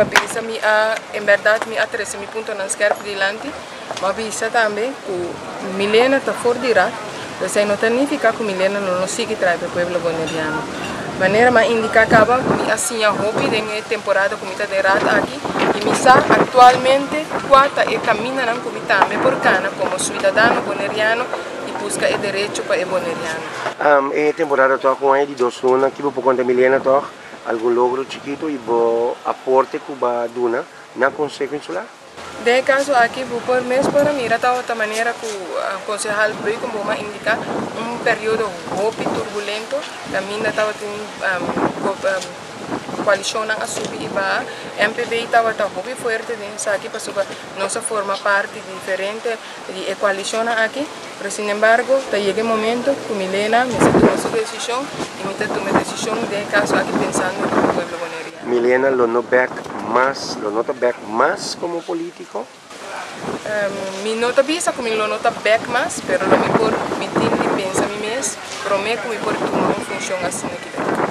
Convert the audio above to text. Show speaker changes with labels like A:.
A: Pa bisa mi a, en bèrdat mi a trese mi puntonan skèrp dilanti. Mi a bisa tambe ku Milena ta for di Raad, pero esei no ta nifiká ku Milena lo no sigui traha pa e pueblo boneriano. Manera mi a indiká kaba, mi a siña hopi den e temporada ku mi ta den Raad aki i mi sa aktualmente kua ta e kamindanan ku mi tambe por kana komo suidadano boneriano i buska e derecho pa e boneriano.
B: E temporada tòg un aña di dos luna, ki bo por konta Milena tòg algun logro chikitu i bo aporte ku bo a duna na Konseho Insular?
A: Den e kaso aki bo por mes por a mira tabata manera ku konsehal Beukenboom a indiká, un periodo hopi turbulento kaminda tabatin koalishonnan a subi i baha. MPB tabata hopi fuerte den esaki pasobra nos a forma parti di diferente di e koalishonnan aki, pero sinembargo ta yega e momento ku Milena mester tuma su desishon i mi ta tuma e desishon den e kaso aki pensando riba e pueblo boneriano.
B: Milena lo no bek mas, lo no ta bek mas komo politiko?
A: Mi no ta bisa ku mi lo no ta bek mas, pero lo mi por, mi tin di pensa mi mes promé ku mi por tuma un funshon asina aki bek.